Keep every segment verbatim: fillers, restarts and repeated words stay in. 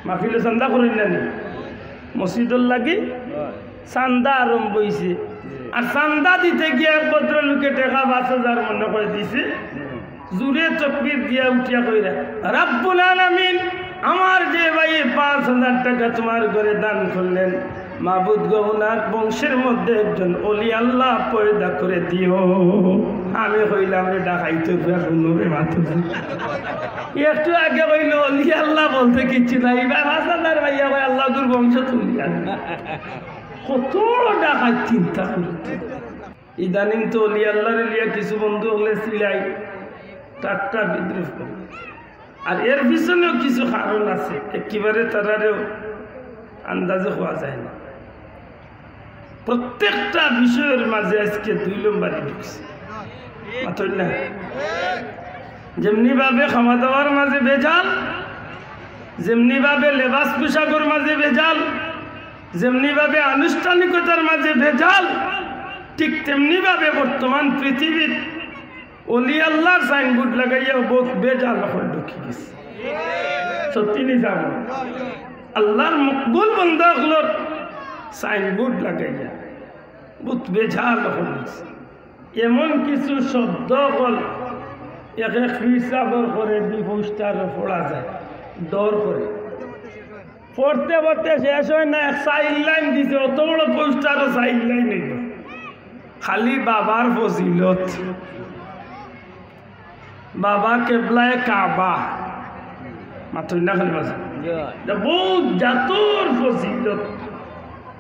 মাহফিলো চান্দা করইন না নি? মসজিদর লাগি চান্দা আরম্ভ অইছে। আর চান্দা দিতে গিয়া এক ভদ্রলোকে টেকা পাঁচ হাজার মনে কয় দিছে। জুরে তকবির দিয়া উঠিয়া কইরা, "রাব্বুল আলামিন, আমার যে ভাইয়ে পাঁচ হাজার টেকা তুমার ঘরে দান করলেন, মাবুদ গো, উনার বংশের মধ্যে একজন অলি আল্লাহ পয়দা করে দিও।" আমি কইলাম, "রে ডাকাইত, হুনো রে মাতুজি।" একটু আগে কইলো, "অলি আল্লাহ বলতে কিচ্ছু নাই।" ইবার পাঁচ হাজার পাইয়া কয়, "আল্লাহ, তোর বংশ তুলি আন।" কত ডাকাইত চিন্তা করতে। ইদানিং তো অলি আল্লাহরে লিয়া কিছু বন্ধু অকলে চিল্লায়, ঠাট্টা বিদ্রূপ করে। আর এর পিছনেও কিছু কারণ আছে, একেবারে তারারেও আন্দাজে কওয়া যায় না। প্রত্যেকটা বিষয়র মাঝে আজকে দুই নম্বরি ঢুকছে। মাতইন না? যেমনি ভাবে খাওয়া দাওয়ার মাঝে ভেজাল, যেমনি ভাবে লেবাস পোশাকর মাঝে ভেজাল, যেমনি ভাবে আনুষ্ঠানিকতার মাঝে ভেজাল, ঠিক তেমনি ভাবে বর্তমান পৃথিবীত অলি আল্লাহর সাইনবোর্ড লাগাইয়া বউত ভেজাল অকল ঢুকি গেছে। সত্যি নি জানো? আল্লাহর মকবুল বান্দা অকলর সাইনবোর্ড লাগাইয়া বউত ভেজাল অকল গেছে। এমন কিছু শব্দ অকল এক এক হিসাবর করে দি পোস্টারো পড়া যায়, ডর করে। পড়তে পড়তে শেষ অয় না, এক চাইর লাইন দিছে, অত বড় পোস্টারো চাইর লাইন অইলো। খালি বাবার ফজিলত, বাবা কেবলায়ে কাবা। মাতইন না খালি বাবা। ইটা বউত জাতর ফজিলত।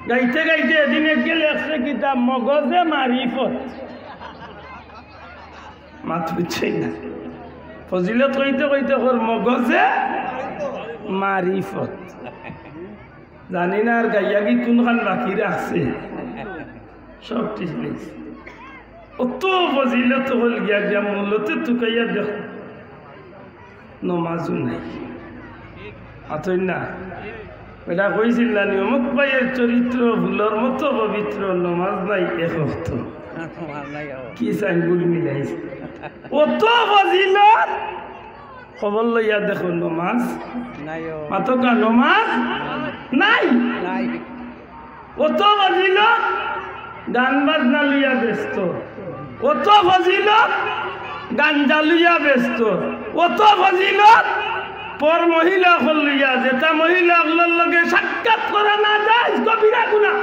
গাইতে গাইতে এদিন এক গেলে আছে কিতাব মগজে মারিফত। মাত বুঝছইন না। ফজিলত কইতে কইতে কর মগজে মারিফত। জানি না আর গাইয়া কি কুনখান বাকি রাখছে, সব ঠিক অইছে। অত ফজিলত অকল গিয়া গিয়া মূলতে তুকাইয়া দেখো, নমাজও নাই। মাতইন না? বেটা কইছিল না নি, "অমুক ভাইয়ের চরিত্র ফুলর মতো পবিত্র, নমাজ নাই এক ওয়াক্ত।" কি সাইনবোর্ড মিলাইছে? অত ফজিলত, খবর লইয়া দেখো, নমাজ নাই। মাতকা, নমাজ নাই। অত ফজিলত, গান বাজনা লইয়া ব্যস্ত। অত ফজিলত, গাঞ্জা লইয়া ব্যস্ত। অত ফজিলত, পর মহিলা অকল লইয়া, যেটা মহিলা অকলর লগে সাক্ষাৎ করা নাজায়েজ, কবিরা গুনাহ।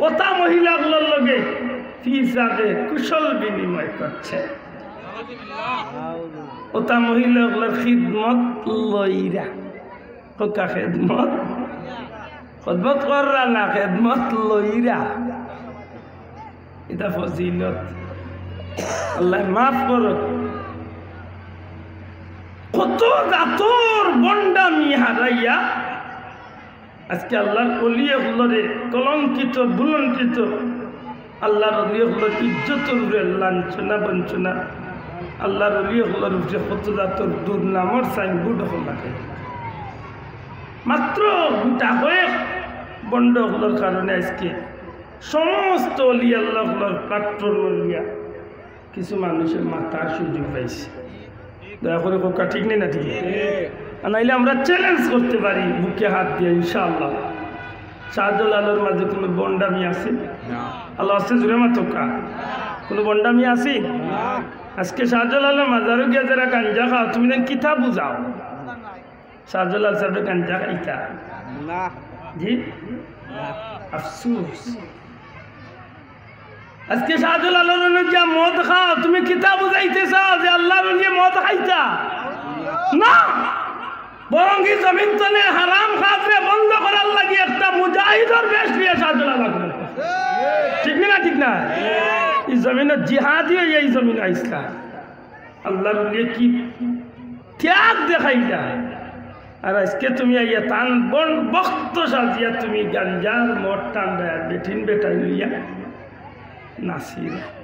অটা মহিলা অকলর লগে ফি হিসাবে কুশল বিনিময় করছে। অটা মহিলা অকলর খিদমত লইরা। কউক্কা খেদমত। খেদমত কররা না, খেদমত লইরা। ইটা ফজিলত। আল্লায় মাফ করউক। কত জাতর ভন্ডামি হারাইয়া আজকে আল্লাহর অলি অকলরে কলঙ্কিত, ভুলণ্ঠিত, আল্লাহর অলি অকলর ইজ্জতর উপরে লাঞ্ছনা, বঞ্চনা, আল্লাহর অলি অকলর উপরে কত জাতর দুর্নামর সাইনবোর্ড অকল লাগাইল। মাত্র গুটা কয়েক ভন্ড অকলর কারণে আজকে সমস্ত অলি আল্লাহ অকলর প্ল্যাটফর্ম লইয়া কিছু মানুষে মাতার সুযোগ পাইছে। দয়া করি কউক্কা, ঠিক নি না ঠিক? আর নাইলে আমরা চ্যালেঞ্জ করতে পারি বুকে হাত দিয়া, ইনশাআল্লাহ। শাহজালালর মাঝে কুনু ভন্ডামি আছে? না। আল্লাহ আছে, জুরে মাতউক্কা। কুনু ভন্ডামি আছে? না। আজকে শাহজালালর মাজারো গিয়া যেরা গাঞ্জা খাও, তুমি যেন কিতা বুঝাও? শাহজালাল সাহেবে গাঞ্জা খাইতা? না। জি? না। আফসোস। আজকে শাহজালালর অনো গিয়া মদ খাও, তুমি কিতা বুঝাইতে চাও যে আল্লাহর অলিয়ে মদ খাইতা? না, বরং ই জমিন তনে হারাম খাজরে বন্ধ করার লাগি একটা মুজাহিদর বেশ লইয়া শাহজালাল আগুন। ঠিক না, ঠিক না? ই জমিনো জিহাদি অইয়া ই জমিনো আইছলা। আল্লাহর অলিয়ে কি ত্যাগ দেখাইলা। আর আজকে তুমি আইয়া তান বন-, বক্ত সাজিয়া তুমি গাঞ্জার মদ টান্ডায় বেটিন বেটাইন লইয়া নাচিরা।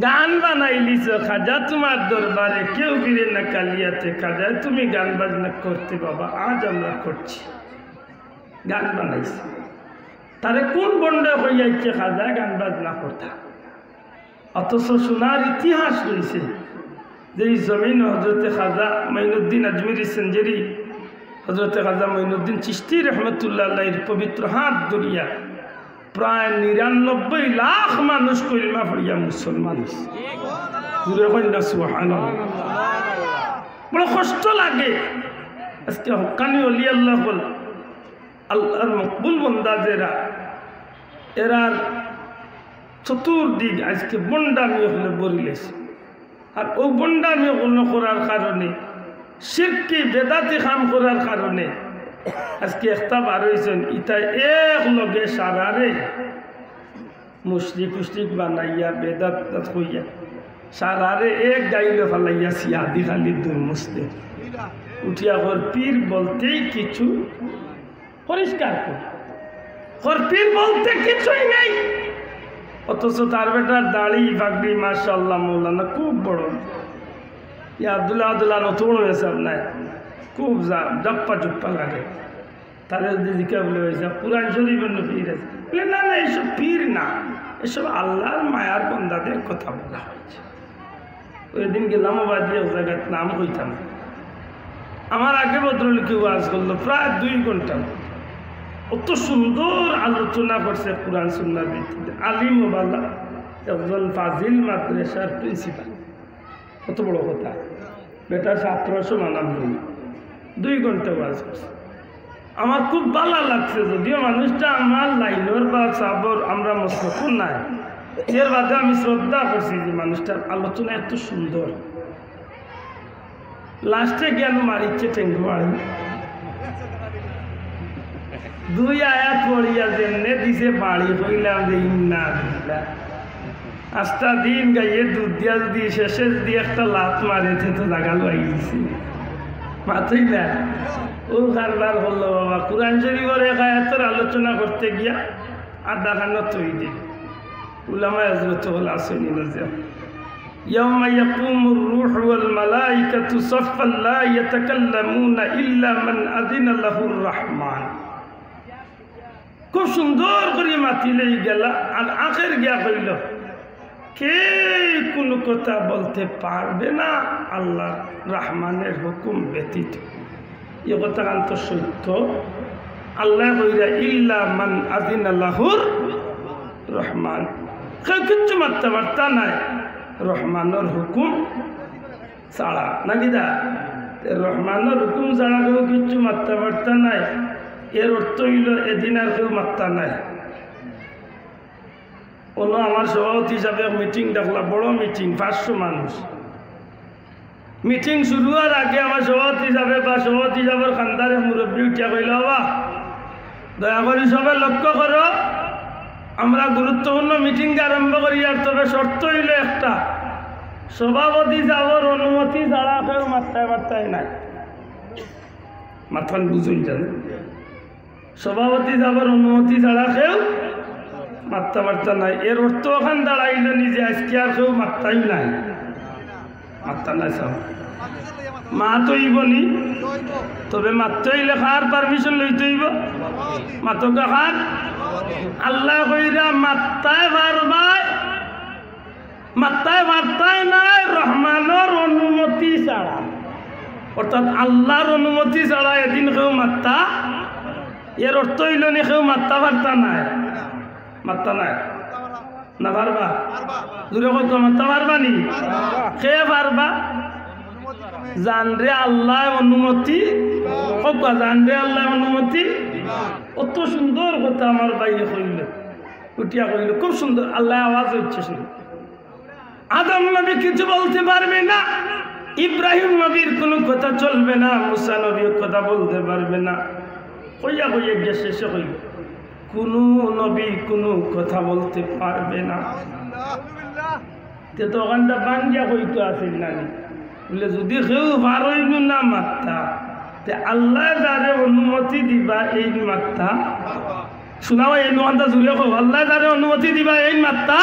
গান বানাইলিছো, "খাজা তোমার দরবারে কেউ ফিরে না কালিয়াতে, খাজায় তুমি গান বাজনা করতে বাবা, আজ আমরা করছি।" গান বানাইছে। তারে কুন ভন্ডে কইয়াইছে খাজায় গান বাজনা করতা? অথচ সোনার ইতিহাস রইছে যে ই জমিন হজরতে খাজা মাইনুদ্দিন আজমিরি সেঞ্জুরি হযরতে খাজা মঈনুদ্দিন চিশতি রহমতুল্লাহ আলাইহির পবিত্র হাত ধরিয়া প্রায় নিরানব্বই লাখ মানুষ কলিমা পড়িয়া মুসলমান অইছে। জোরে কইন না সুবহানাল্লাহ। বড় কষ্ট লাগে। আজকে হক্কানি অলি আল্লাহ অকল, আল্লাহর মকবুল বন্দা যেরা, এরার চতুর্দিক আজকে ভন্ডামি অকলে ভরিলাইছে। আর অউ ভন্ডামি অকল করার কারণে, শিরকি বেদাতি কাম করার কারণে আজকে একটা বার অইছইন, ইতায় এক লগে সারারে মুশরিক উশরিক বানাইয়া, বেদাত বেদাত কইয়া, সারারে এক গাইলো ফালাইয়া সিয়াদি খালি দুই মুস্তে উঠিয়া কর পীর বলতেই কিছু পরিষ্কার করি। কর পীর বলতে কিছুই নাই। অথচ তার বেটার দাড়ি, পাগড়ি, মাশাআল্লাহ, মৌলানা খুব বড়। ইয়া আব্দুল্লাহ, আব্দুল্লাহ নতুন হয়েছে আপনার, খুব জা-, জাপ্পা জুপ্পা লাগে। তারে যদি জিজ্ঞাসা বলে, "ওই যে কোরআন শরীফের না পীর আছে?" বলে, "না, না, এইসব পীর না, এসব আল্লাহর মায়ার বন্দাদের কথা বলা হয়েছে।" ওই দিন গেলাম ওবাদি এক জায়গাত, নাম কইতাম না। আমার আগে ভদ্রলোকে ওয়াজ করলো প্রায় দুই ঘন্টা। অত সুন্দর আলোচনা করছে কোরআন সুন্নাহর ভিত্তিতে। আলিম ও বালা, একজন ফাজিল মাদ্রাসার প্রিন্সিপাল। কত বড় কথা, বেটার ছাত্র সমান আমি। দুই ঘন্টা ওয়াজ করছে। আমার খুব ভালা লাগছে, যদিও মানুষটা আমার লাইনর বা সাবর, আমরা মসলকর নায়, এর বাদে আমি শ্রদ্ধা করছি যে মানুষটার আলোচনা এত সুন্দর। লাস্টে গিয়া মারিচ্ছে টেঙ্গু বাড়ি। দুই আয়াত পড়িয়া যেমনে দিছে বাড়ি, কইলাম যে, "ইন্না লিল্লাহ।" আস্তা দিন গাইয়ে দুধ দিয়া যদি শেষে যদি একটা লাত মারে, তে তো জাগা লই গেছে। মাতই না। ও কারবার করলো বাবা, কোরআন শরীফর এক আয়াতর আলোচনা করতে গিয়া আধা খানো থই দে। উলামায়ে হযরত হল আসনি নজর। ইয়াউমা ইয়াকুমুর রূহু ওয়াল মালাইকাতু সাফফান লা ইয়াতাকাল্লামুনা ইল্লা মান আযিনা লাহুর রাহমান। খুব সুন্দর করি মাতিলেই গেলা, আর আখের গিয়া কইল, "কেউ কোনো কথা বলতে পারবে না আল্লাহ রহমানের হুকুম ব্যতীত।" এই কথাখান তো সত্য। আল্লাহ কইরা, "ইল্লা মান আযিনা লাহুর রহমান।" কেউ কিচ্ছু মাততে পারতা নায় রহমানর হুকুম ছাড়া, নাকি দা? তে রহমানর হুকুম ছাড়া কেউ কিচ্ছু মাততে পারতা নায়। এর অর্থ অইল, এদিন আর কেউ মাততা নায়। অনো আমার সভাপতি হিসাবে মিটিং ডাকলা, বড় মিটিং, পাঁচশো মানুষ। মিটিং শুরু হওয়ার আগে আমার সভাপতি হিসাবে বা সভাপতি হিসাবের খান্দারে মুরব্বী উঠিয়া কইল, "বাবা, দয়া করি সবে লক্ষ্য করো, আমরা গুরুত্বপূর্ণ মিটিং আরম্ভ করি, আর তবে শর্ত অইল একটা, সভাপতি হিসাবের অনুমতি ছাড়া কেউ মাততায় পারতায় নায়।" মাতখান বুঝুন জানো, সভাপতি হিসাবের অনুমতি ছাড়া কেউ মাততা পারতা নায়। এর অর্থ ওখান দাঁড়াইল নিজে আজকে আর কেউ মাততাই নাই, মাততা নাই সব। মাত অইব নি? তবে মাততে অইলে কার পারমিশন লইতে অইব? মাতকা কার? আল্লাহ কইরা মাততায় পারবায়, মাততায় পারতায় নায় রহমানর অনুমতি ছাড়া। অর্থাৎ আল্লাহর অনুমতি ছাড়া এদিন কেউ মাততা, এর অর্থ অইল নি কেউ মাততা পারতা নায়, মাততা নায়। না পারবা? জোরে কইতো, মাততা পারবা নি? কে পারবা? জানরে আল্লাহ অনুমতি, কউক্কা, জানরে আল্লাহ অনুমতি। অত সুন্দর কথা আমার ভাইয়ে কইল, উঠিয়া কইল, খুব সুন্দর, আল্লাহ আওয়াজ হচ্ছে শুনে। আদম নবী কিছু বলতে পারবে না, ইব্রাহিম নবীর কোনো কথা চলবে না, মুসা নবীও কথা বলতে পারবে না। কইয়া কইয়া গিয়া শেষে কইল, কোনো নবী কোনো কথা বলতে পারবে না। তে তো ওখানটা বাঙ্গিয়া কইতো আছিল না নি? বলে, যদি কেউ পারইন না মাততা, তে আল্লাহ যারে অনুমতি দিবা এইন মাততা। শোনাও, এই অনুমানটা জুড়ে কও, আল্লাহ যারে অনুমতি দিবা এইন মাততা।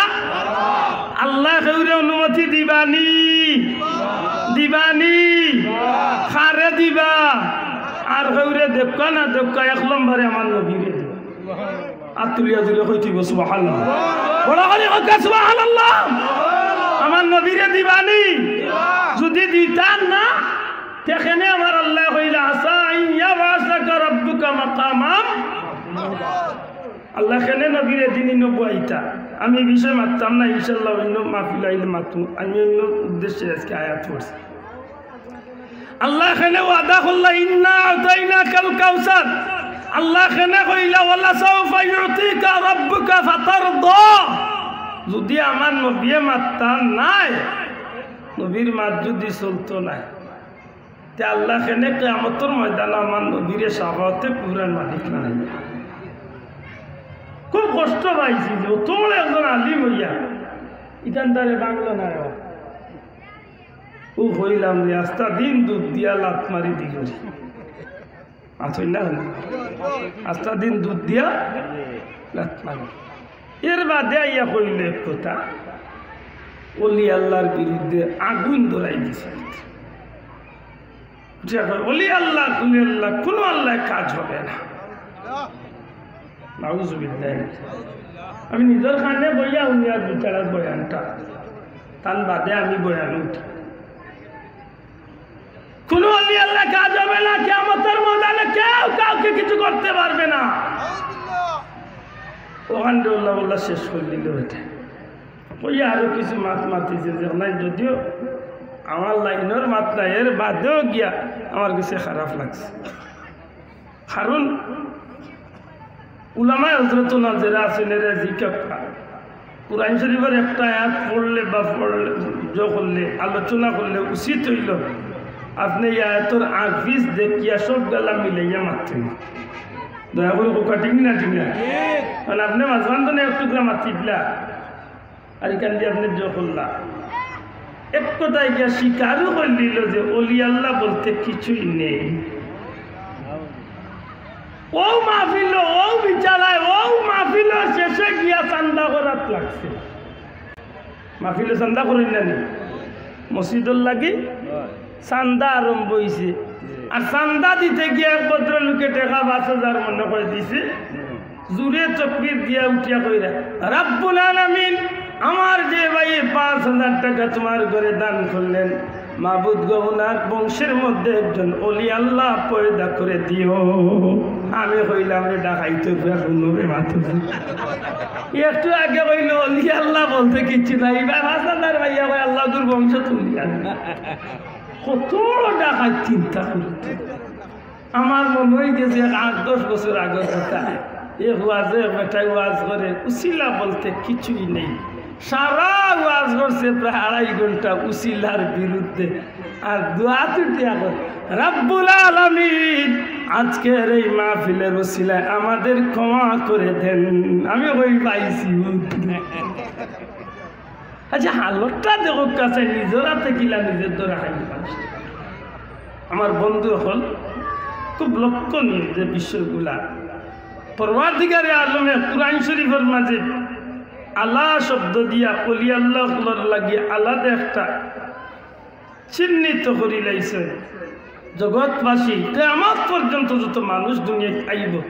আল্লাহ কেউরে অনুমতি দিবা নি? দিবা নি? কারে দিবা? আর কেউরে দেউক্কা না দেউক্কা, এক নম্বরে আমার নবীরে দিবা। আর তুলিয়া তুলিয়া কইতে অইব সুবহানাল্লাহ। বড় করি কউক্কা সুবহানাল্লাহ। আমার নবীরে দিবা নি? যদি দিতা না, তে কেনে আমার আল্লাহ কইলা, "আসা আন ইয়াবা" মাকামাম। আল্লায় কেনে নবীরে দিন ইনো বওয়াইতা। আমি ই বিষয়ে মাততাম না, ইনশাআল্লাহ অইন্য মাহফিল আইলে মাতমু। আমি অইন্য উদ্দেশ্যে আজকে আয়াত পড়ছি। আল্লায় কেনে ওয়াদা করলা, "ইন্না আতাইনাকাল কাউসার।" আল্লায় কেনে কইলা, "ওয়ালা সাউফা ইউতিকা রাব্বুকা ফাতারদা।" যুদি আমার নবীয়ে মাততা নায়, নবীর মাত যুদি চলতো নায়, তে আল্লায় কেনে কিয়ামতর ময়দানো আমার নবীরে শাফাআতে কুবরার মালিক বানাইলা? খুব কষ্ট পাইছি যে অত বড় একজন আলিম অইয়া ইখান তারে বাংলা নায়। ও কইলাম রে, আস্তা দিন দুধ দিয়া লাত মারি দিল রে। আছই না? আস্তা দিন দুধ দিয়া লাত মারি। এর বাদে আইয়া কইল এক কথা, অলি আল্লাহর বিরুদ্ধে আগুন ধরাই দিছে। উঠিয়া কয়, "অলি আল্লাহ, অলি আল্লাহ, কোনো আল্লায় কাজ হবে না।" নাউজুবিল্লাহ। আমি নিজর কানে বইয়া হুনিয়ার বিচারার বয়ানটা, তান বাদে আমি বয়ান উঠি। কোনো অলি আল্লায় কাজ হবে না, কিয়ামতর ময়দানে কেউ কাউকে কিছু করতে পারবে না। ওখান দিয়ে আল্লাহ আল্লাহ শেষ করে দিল এটা। ওই আরো কিছু মাত মাতিছে, যে নাই, যদিও আমার লাইনর মাত না, এর বাদেও গিয়া আমার কাছে খারাপ লাগছে। কারণ উলামায়ে হযরতুল নাজেরা আছেন, এরা জিজ্ঞাসা, কোরআন শরীফের একটা আয়াত পড়লে বা পড়লে, জ করলে, আলোচনা করলে উচিত অইল আপনে এই আয়াতর আগ পিছ দেখিয়া সব গালা মিলাইয়া মাতইন। দয়া করি কউক্কা, ঠিক না? ঠিক না? মানে আপনে মাঝখান তো না এক টুকরা মাতি দিলা, আর ইখান দিয়া আপনে জ করলা। এক কথায় গিয়া স্বীকারও করি দিল যে অলি আল্লাহ বলতে কিছুই নেই। ও মাহফিল, ও বিচারায়, ও মাহফিল শেষে গিয়া চান্দা করাত লাগছে। মাহফিলে চান্দা করইন না নি? মসজিদর লাগি চান্দা আরম্ভ অইছে। আর চান্দা দিতে গিয়া এক ভদ্রলোকে টেকা পাঁচ হাজার মনে কয় দিছে। জুরে তকবির দিয়া উঠিয়া কইরা, "রাব্বুল আলামিন, আমার যে ভাইয়ে পাঁচ হাজার টেকা তুমার ঘরে দান করলেন, মাবুদ গো, উনার বংশের মধ্যে একজন অলি আল্লাহ পয়দা করে দিও।" আমি কইলাম, "রে ডাকাইত, হুনো রে মাতুজি।" একটু আগে কইল, "অলি আল্লাহ বলতে কিচ্ছু নাই।" ইবার পাঁচ হাজার পাইয়া কয়, "আল্লাহ, তোর বংশ তুলি আন।" কত ডাকাইত চিন্তা করতে। আমার মনে অই গেছে আট দশ বছর আগর কথা। এ ওয়াজে বেটায় ওয়াজ করে, উছিলা বলতে কিছুই নেই। সারা ওয়াজ করছে প্রায় আড়াই ঘন্টা উছিলার বিরুদ্ধে। আর দোয়া তুটিয়া করে, "রাব্বুল আলামিন, আজকের এই মাহফিলের উছিলায় আমাদের ক্ষমা করে দেন।" আমি কই পাইছি। আচ্ছা, হালতটা দেখউক্কা চাই, নিজর আতে কিলা নিজর ধরা খাইল মানুষ। আমার বন্ধু অকল, খুব লক্ষণীয় যে বিষয়গুলা। পরওয়ারদিগারে আলমে কোরআন শরীফর মাঝে আলা শব্দ দিয়া অলি আল্লাহ অকলর লাগি আলাদা একটা চিহ্নিত করিলাইছে। জগৎবাসী, কিয়ামত পর্যন্ত যত মানুষ দুনিয়াত আইব,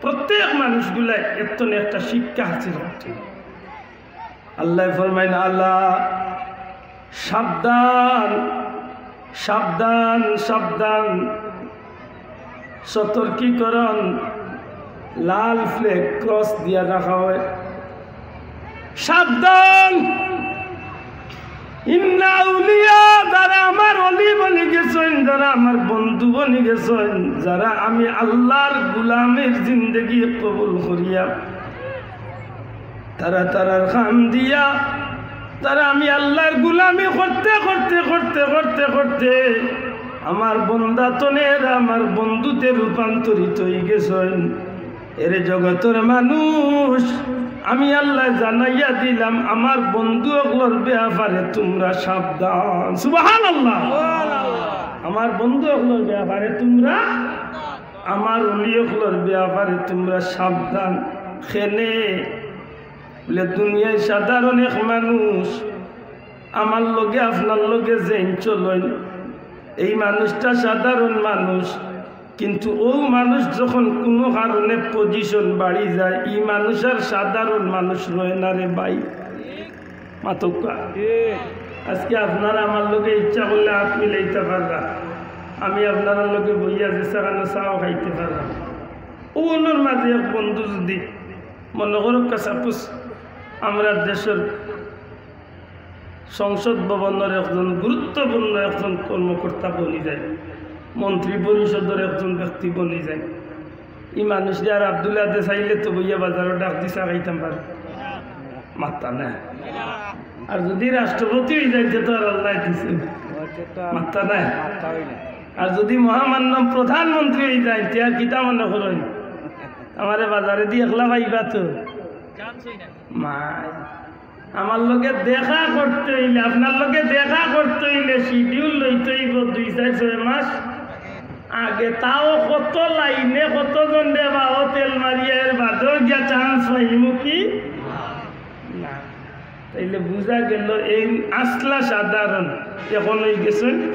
প্রত্যেক মানুষগুলায় এর তনে একটা শিক্ষা হাসিল করতে। আল্লায় ফরমাইন, "আলা, সাবধান, সাবধান, সাবধান।" সতর্কীকরণ, লাল ফ্ল্যাগ ক্রস দিয়া রাখা হয়। সাবধান! ইন্না আউলিয়া, যারা আমার অলি বনি গেছইন, যারা আমার বন্ধু বনি গেছইন, যারা আমি আল্লাহর গুলামির জিন্দেগি কবুল করিয়া, তারা তারার কাম দিয়া, তারা আমি আল্লাহর গুলামি করতে, করতে, করতে, করতে, করতে, আমার বন্দা তনে এরা আমার বন্ধুতে রূপান্তরিত অই গেছইন। এরে জগতর মানুষ, আমি আল্লায় জানাইয়া দিলাম, আমার বন্ধু অকলর ব্যাপারে তুমরা সাবধান। সুবহানাল্লাহ। আমার বন্ধু অকলর ব্যাপারে তুমরা, আমার অলি অকলর ব্যাপারে তুমরা সাবধান। কেনে? বলে, দুনিয়ার সাধারণ এক মানুষ, আমার লগে আপনার লগে যেইন চলইন, এই মানুষটা সাধারণ মানুষ, কিন্তু অউ মানুষ যখন কুনু কারণে পজিশন বাড়ি যায়, ই মানুষ আর সাধারণ মানুষ রয় না রে ভাই। মাতউক্কা। আজকে আপনারা আমার লগে ইচ্ছা করলে আত মিলাইতা পাররা, আমি আপনারার লগে বইয়া যে চা খানো চাও খাইতে পাররাম। অগুনর মাঝে এক বন্ধু যুদি মনো করউক্কা suppose আমরার দেশর সংসদ ভবনর একজন গুরুত্বপূর্ণ একজন কর্মকর্তা বনি যায়, মন্ত্রী পরিষদর একজন ব্যক্তি বনি যায়, ই মানুষরে আর আব্দুল্লাহ দে চাইলে তো বইয়া বাজারো ডাক দি চা খাইতাম পারে? মাত্তা নাই। আর যুদি রাষ্ট্রপতি অই যায়, তে তো আর আল্লায় দিছে। মাত্তা নাই। আর যুদি মহামান্য প্রধানমন্ত্রী অই যায়, তে আর কিতা মনো করইন? আমারে বাজারেদি একলা পাইবা তো? মাই, আমার লগে দেখা করতে অইলে, আপনার লগে দেখা করতে অইলে schedule লইতে অইবো দুই, চাইর, ছয় মাস আগে। তাও কত লাইনে, কতজনরে বাও তেল মারিয়া, এর বাদেও গিয়া chance পাইমু কি? না। তাইলে বুঝা গেল, এই আছলা সাধারণ, এখন অই গেছইন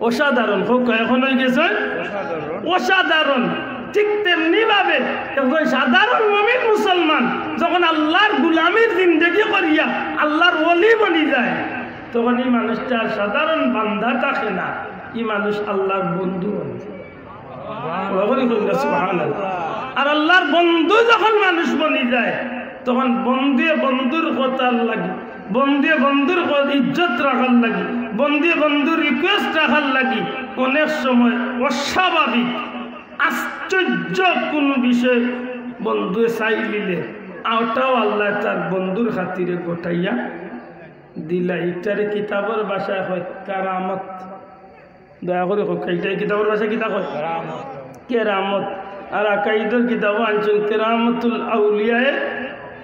অসাধারণ। কউক্কা, এখন অই গেছইন অসাধারণ। ঠিক তেমনি ভাবে একজন সাধারণ মুমিন মুসলমান যখন আল্লার গুলামির জিন্দেগি করিয়া আল্লার ওলি বনি যায়, তখন ই মানুষটা আর সাধারণ বান্দা থাকে না, ই মানুষ আল্লার বন্ধু বনি যায়। বড় করি কইন না, সুবহানাল্লাহ। আর আল্লার বন্ধু যখন মানুষ বনি যায়, তখন বন্ধুয়ে বন্ধুর কথার লাগি, বন্ধুয়ে বন্ধুর ক-, ইজ্জত রাখার লাগি, বন্ধুয়ে বন্ধুর request রাখার লাগি অনেক সময় অস্বাভাবিক, আশ্চর্য কুনু বিষয় বন্ধুয়ে চাইলিলে, অটাও আল্লায় তার বন্ধুর খাতিরে ঘটাইয়া দিলা। ইটারে কিতাবর ভাষায় কয় কারামত। দয়া করি কউক্কা, ইটারে কিতাবর ভাষায় কিতা কয়? কেরামত। আর আকাইদর কিতাবো আনছইন কেরামতুল আউলিয়ায়ে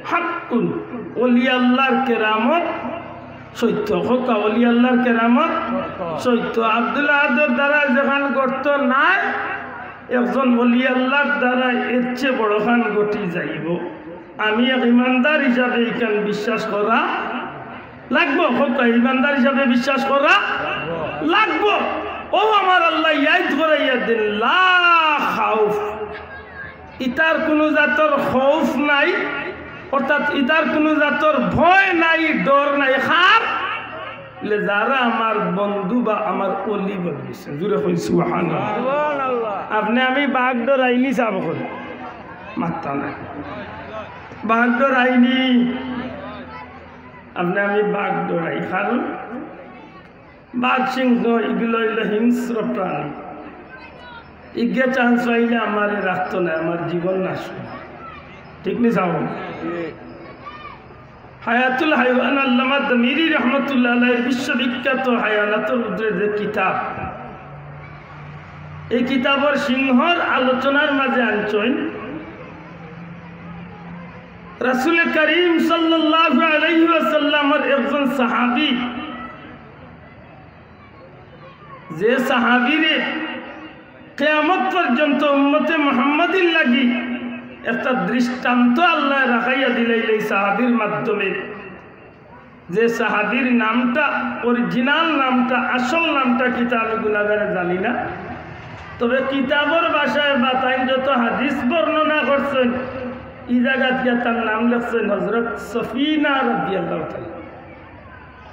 হাক্কুন, ওলি আল্লার কেরামত সত্য। কউক্কা, ওলি আল্লার কেরামত সত্য। আব্দুল আহাদর দ্বারা যেখান ঘটতো নায়, একজন ওলি আল্লার দ্বারা এর চেয়ে বড়খান ঘটি যাইবো। আমি এক ইমানদার হিসাবে ইখান বিশ্বাস করা লাগবো। কউক্কা, ইমানদার হিসাবে বিশ্বাস করা লাগবো। ও আমার আল্লায় ইয়াদ করাইয়া দিন, লা খাউফ, ইতার কুনু জাতর খৌফ নাই, অর্থাৎ ইতার কুনু জাতর ভয় নাই, ডর নাই। কার? বলে, যারা আমার বন্ধু বা আমার ওলি বনিছে। জুরে কইন সুবহানাল্লাহ। সুবহানাল্লাহ। আপনে আমি বাঘ ডরাইনি সাব করি? মাত্তা নাই। বাঘ ডরাইনি? আপনে আমি বাঘ ডরাই, কারণ বাঘ সিংহ ইগুলা অইলো হিংস্র প্রাণী। ইগে chance পাইলে আমারে রাখতো নায়, আমার জীবন নাশ অইবো। ঠিক নি সাব? হায়াতুল হায়ওয়ান আল্লামা দমিরি রহমতুল্লাহ আলাইহির বিশ্ববিখ্যাত হায়ানাতুল উদ্রে যে কিতাব, এই কিতাবর সিংহর আলোচনার মাঝে আনছইন রাসূলে করিম সাল্লাল্লাহু আলাইহি ওয়াসাল্লামর একজন সাহাবী, যে সাহাবীরে কিয়ামত পর্যন্ত উম্মতে মুহাম্মাদির লাগি একটা দৃষ্টান্ত আল্লায় রাখাইয়া দিলাইলা এই সাহাবীর মাধ্যমে। যে সাহাবীর নামটা, original নামটা, আসল নামটা কিতা আমি গুনাগারে জানি না, তবে কিতাবর ভাষায় বা তাইন যত হাদিস বর্ণনা করছইন, ই জাগাত গিয়া তার নাম লেখছইন হযরত সফিনা রাদিয়াল্লাহু তাআলা।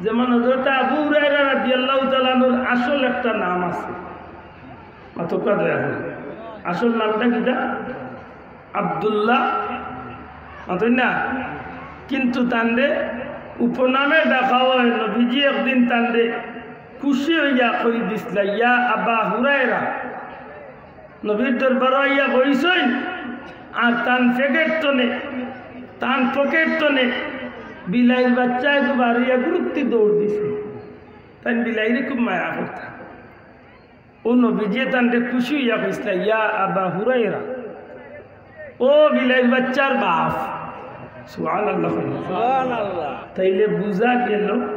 যেমন হযরত আবু হুরায়রা রাদিয়াল্লাহু তাআলা আনহুর আসল একটা নাম আছে, মাতকা দয়া করি। আসল নামটা কিতা? আব্দুল্লাহ, মাতইন না? কিন্তু তানরে উপনামে ডাকা অয়। নবীজি একদিন তানরে খুশি অইয়া কই দিছলা, "ইয়া আবা হুরায়রা।" নবীর দরবারো আইয়া বইছইন, আর তান পকেট তনে, তান পকেট তনে বিলাইর বাচ্চা এগু বার অইয়া গুরুত্তি দৌড় দিছে। তাইন বিলাইরে খুব মায়া করতা। ও নবীজি তানরে খুশি অইয়া কইছলা, "ইয়া আবা হুরায়রা, ও বিলাইর বাচ্চার বাপ।" সুবহানাল্লাহ। সুবহানাল্লাহ। তাইলে বুঝা গেল,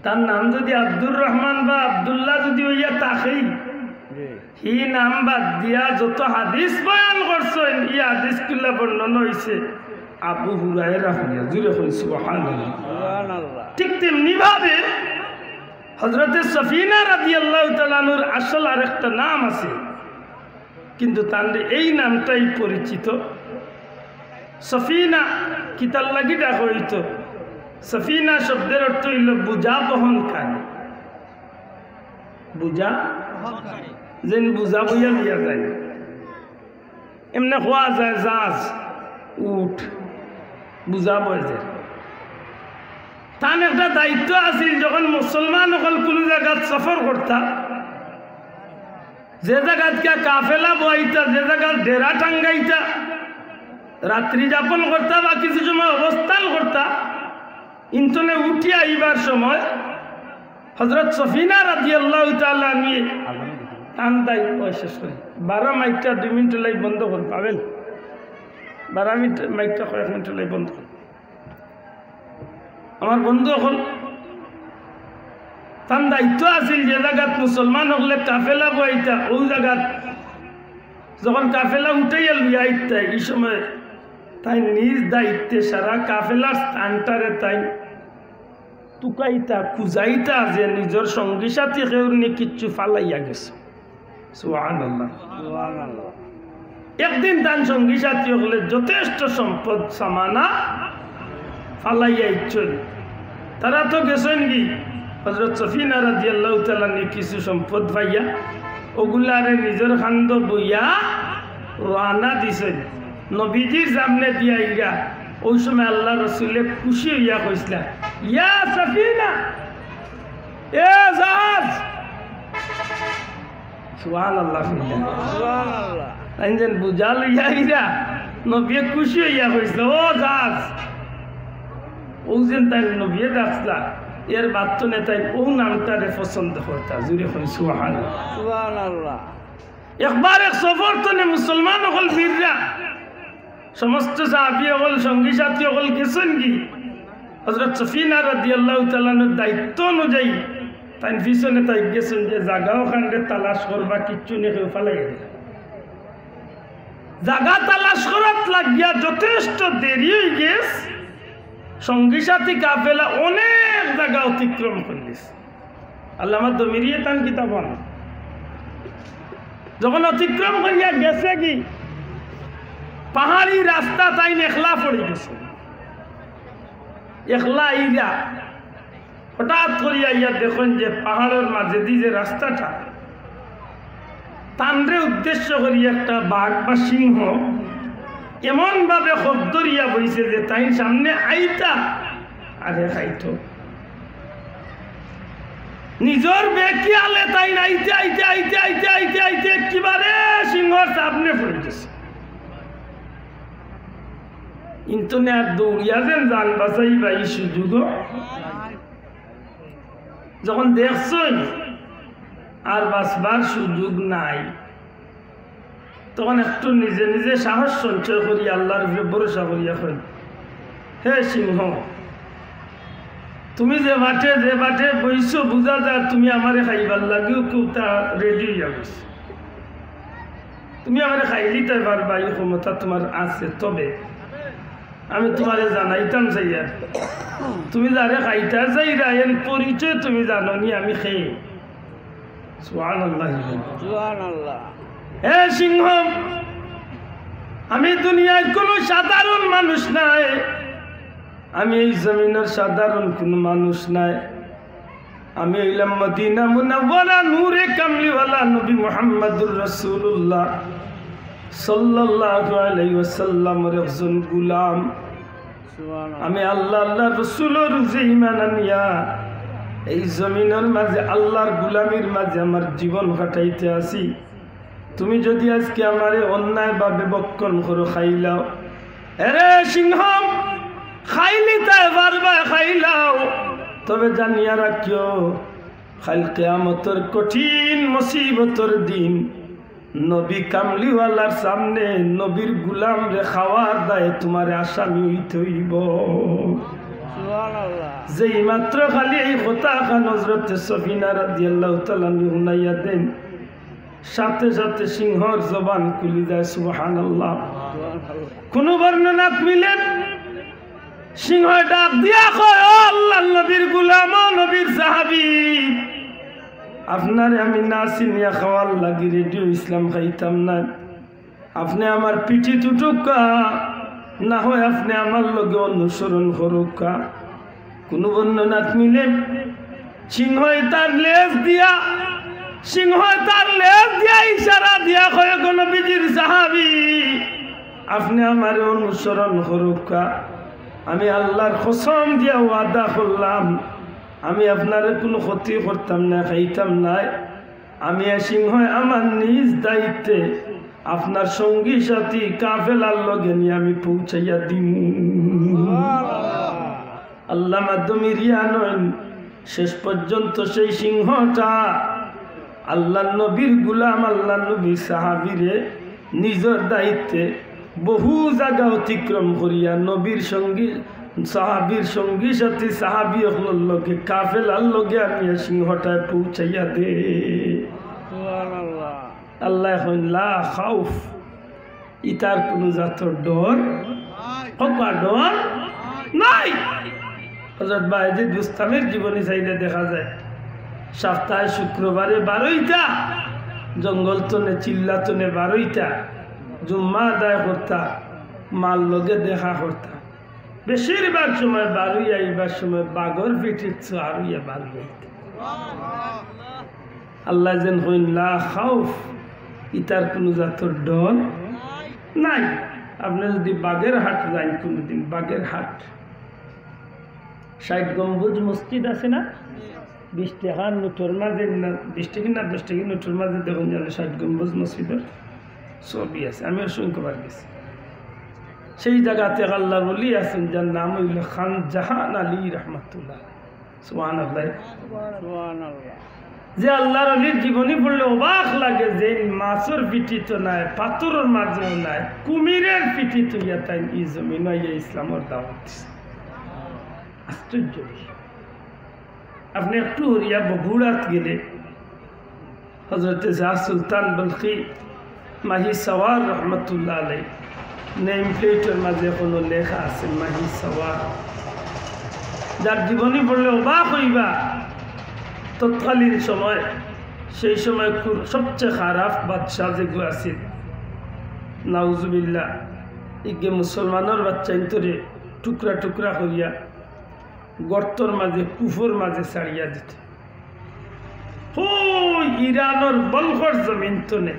তার নাম যদি আব্দুর রহমান বা আব্দুল্লাহ যদি অইয়া থাকেই, জি। হি নাম বাদ দিয়া যত হাদিস বয়ান করছইন, ই হাদিসগুলা বর্ণনা অইছে আবু হুরায়রা অইয়া। জুরে কইন সুবহানাল্লাহ। সুবহানাল্লাহ। ঠিক তেমনি ভাবে হযরতে সফিনা রাদিয়াল্লাহু তাআলা আনহুর আসল আরেকটা নাম আছে, কিন্তু তানরে এই নামটাই পরিচিত। সফিনা কিতার লাগি ডাকা অইতো? সফিনা শব্দের অর্থ অইলো বুঝা বহনকারী। বুঝা? যেন বুঝা বইয়া নিয়া যায়। এমনে কওয়া যায় জাহাজ, উট, বুঝা বয় যে। তান একটা দায়িত্ব আছিল, যখন মুসলমান অকল কুনু জাগাত সফর করতা, যে জাগাত গিয়া কাফেলা বওয়াইতা, যে জাগাত ডেরা টাঙ্গাইতা, রাত্রি যাপন করতা বা কিছু সময় অবস্থান করতা, ইন্তনে উঠি আইবার সময় হযরত সফিনা রাদিয়াল্লাহু তাআলা আনহা তান দায়িত্ব শেষ করে। বারো মাইকটা দুই মিনিট লাগি বন্ধ করুন, পাবেন? বারো মিনিট মাইকটা কয়েক মিনিট লাগি বন্ধ করুন। আমার বন্ধু অকল, তান দায়িত্ব আছিল যে জাগাত মুসলমান অকলে কাফেলা বওয়াইতা, অউ জাগাত যখন কাফেলা উঠাইয়া লইয়া আইতা, ই সময় তাইন নিজ দায়িত্বে সারা কাফেলার স্থানটারে তাইন তুকাইতা, খুজাইতা যে নিজর সঙ্গী সাথী কেউর নি কিচ্ছু ফালাইয়া গেছে। সুবহানাল্লাহ। সুবহানাল্লাহ। একদিন তান সঙ্গী সাথী অকলে যথেষ্ট সম্পদ সামানা ফালাইয়া আইছইন। তারা তো গেছইন গি, হযরত সফিনা রাদিয়াল্লাহু তাআলা আনহা কিছু সম্পদ পাইয়া অগুলারে নিজর কান্দো বইয়া রওয়ানা দিছইন। নবীজির সামনে দিয়া আইরা, অউ সময় আল্লার রসুলে খুশি অইয়া কইছলা, "ইয়া সফিনা, এ জাহাজ।" সুবহানাল্লাহ। সুবহানাল্লাহ। তাইন যেন বুঝা লইয়া আইরা, নবীয়ে খুশি অইয়া কইছলা, "ও জাহাজ।" অউ যেন তাইন নবীয়ে ডাকছলা, এর বাদ থনে তাইন অউ নামটারে পছন্দ করতা। জুরে কইন সুবহানাল্লাহ। সুবহানাল্লাহ। একবার এক সফর থনে মুসলমান অকল ফিররা, সমস্ত সাহাবী অকল, সঙ্গী সাথী অকল গেছইন গি। হযরত সফিনা রাদিয়াল্লাহু তাআলা আনহার দায়িত্ব অনুযায়ী তাইন পিছনে থাকি গেছইন যে জাগা অখানরে তালাশ করবা, কিচ্ছু নি কেউ ফালাইয়া দিলা। জাগা তালাশ করাত লাগিয়া যথেষ্ট দেরি অইগেছে। সঙ্গী সাথী কাফেলা অনেক জাগা অতিক্রম করিলিছে। আল্লামা দমিরিয়ে তান কিতাব আনো। যখন অতিক্রম করিয়া গেছে গি, পাহাড়ি রাস্তা তাইন একলা পড়ি গেছে। একলা আইরা হঠাৎ করিয়া আইয়া দেখইন যে পাহাড়র মাজেদি যে রাস্তাটা, তানরে উদ্দেশ্য করি একটা বাঘ বা সিংহ এমনভাবে খোপ ধরিয়া বইছে যে তাইন সামনে আইতা আরে খাইতো। নিজর বেখিয়ালে তাইন আইতে আইতে আইতে আইতে আইতে আইতে একেবারে সিংহর সামনে পড়ি গেছে। ইন্তনে আর দৌড়িয়া যেন জান বাঁচাইবা ই সুযোগও যখন দেখছইন আর বাঁচবার সুযোগ নাই, তখন একটু নিজে নিজে সাহস সঞ্চয় করি আল্লার উপরে ভরসা করিয়া কইন, "হে সিংহ, তুমি যে বাটে, যে বাটে বইছো, বুঝা যার তুমি আমারে খাইবার লাগিও কুতা রেডি অইয়া বইছো। তুমি আমারে খাইলিতায় পারবা, ই ক্ষমতা তুমার আছে, তবে আমি তুমারে জানাইতাম চাইয়ার, তুমি যারে খাইতা চাইরা, এন পরিচয় তুমি জানো নি, আমি কে।" সুবহানাল্লাহ। সুবহানাল্লাহ। হে সিংহ, আমি দুনিয়ার কুনু সাধারণ মানুষ নায়, আমি এই জমিনর সাধারণ কুনু মানুষ নায়। আমি অইলাম মদিনা মুনাওয়ারা নূরে কামলিওয়ালা নবী মুহাম্মাদুর রাসূলুল্লাহ সাল্লাল্লাহু আলাইহি ওয়াসাল্লামর একজন গোলাম। আমি আল্লাহ, আল্লার রসুলর উপরে ঈমান আনিয়া এই জমিনর মাঝে আল্লার গোলামির মাঝে আমার জীবন কাটাইতে আছি। তুমি যদি আজকে আমারে অন্যায়ভাবে ভক্ষণ করো, খাইলাও, এরে সিংহ, খাইলিতায় পারবায় খাইলাও, তবে জানিয়া রাখিও, কাইল কিয়ামতর কঠিন মুসিবতর দিন নবী কামলিওয়ালার সামনে নবীর গোলামরে খাওয়ার দায়ে তুমারে আসামি অইতে অইবো। সুবহানাল্লাহ। যেই মাত্র খালি এই কথাখান হযরতে সফিনা রাদিয়াল্লাহু তাআলা আনহু হুনাইয়া দেইন, সাথে সাথে সিংহর জবান খুলি যায়। সুবহানাল্লাহ। কুনু বর্ণনাত মিলে সিংহয় ডাক দিয়া কয়, "ও আল্লার নবীর গোলাম, ও নবীর সাহাবী, আপনারে আমি না চিনিয়া খাওয়ার লাগি রেডি অইছলাম, খাইতাম না। আপনে আমার পিঠিত উঠউক্কা, না হয় আপনে আমার লগে অনুসরণ করউক্কা।" কুনু বর্ণনাত মিলে সিংহয় তার লেজ দিয়া, সিংহয় তার লেজ দিয়া ইশারা দিয়া কয়, "গো নবীজির সাহাবী, আপনে আমারে অনুসরণ করউক্কা। আমি আল্লার কসম দিয়া ওয়াদা করলাম, আমি আপনারে কুনু ক্ষতি করতাম না, খাইতাম নায়। আমি এ সিংহ আমার নিজ দায়িত্বে আপনার সঙ্গী সাথী কাফেলার লগে নিয়া আমি পৌঁছাইয়া দিমু। আল্লা মাধ্যমে রিয়া নইন, শেষ পর্যন্ত সেই সিংহটা আল্লার নবীর গুলাম, আল্লার নবীর সাহাবীরে নিজর দায়িত্বে বহু জাগা অতিক্রম করিয়া নবীর সঙ্গী, সাহাবীর সঙ্গী সাথী, সাহাবী অকলর লগে, কাফেলার লগে আনিয়া সিংহটায় পৌঁছাইয়া দে। সুবহানাল্লাহ। আল্লায় কইন, "লা খাউফ", ইতার কুনু জাতর ডর, হক্কা ডর নাই। হযরত বায়েজিদ বুস্তামির জীবনী চাইলে দেখা যায়, সপ্তাহে শুক্রবারে বারইতা, জঙ্গল তনে, চিল্লা তনে বারইতা, জুম্মা আদায় করতা, মার লগে দেখা করতা। বেশিরভাগ সময় বারইয়া আইবার সময় বাঘর পিঠিত সওয়ার অইয়া বারইয়া আইতা। আল্লায় যেন কইন, "লা খাউফ", ইতার কুনু জাতর ডর নাই। আপনে যুদি বাগেরহাট যাইন কুনুদিন, বাগেরহাট, ষাইট গম্বুজ মসজিদ আছে না? বিশ টেকার নোটর মাঝে না, বিশ টেকা না দশ টেকা নোটর মাঝে দেখইন যেন ষাইট গম্বুজ মসজিদর ছবি আছে। আমি অসংখ্যবার গেছি। সেই জাগাত এক আল্লার ওলি আছেন, যার নাম অইল খান জাহান আলী রহমতুল্লাহ। সুবহানাল্লাহ। সুবহানাল্লাহ। যে আল্লার ওলির জীবনী পড়লে অবাক লাগে, যে মাছর পিঠিত নায়, পাথরর মাঝেও নায়, কুমিরের পিঠিত অইয়া তাইন ই জমিনো আইয়া ইসলামর দাওয়াত দিছে। আশ্চর্য বিষয়। আপনে একটু হরিয়া বগুড়াত গেলে হযরতে শাহ সুলতান বলখী মাহি সওয়ার রহমতুল্লাহ আলাইহি নেম প্লেটর মাঝে এখনো লেখা আছে মাহি সওয়ার। যার জীবনী পড়লে অবাক অইবা। তৎকালীন সময়, সেই সময় কুর-, সবচেয়ে খারাপ বাদশা যেগু আছিল, নাউজুবিল্লাহ, ইগে মুসলমানর বাচ্চাইন্তরে টুকরা টুকরা করিয়া গর্তর মাঝে, কূপর মাঝে ছাড়িয়া দিত। হউ ইরানর বলখর জমিন তনে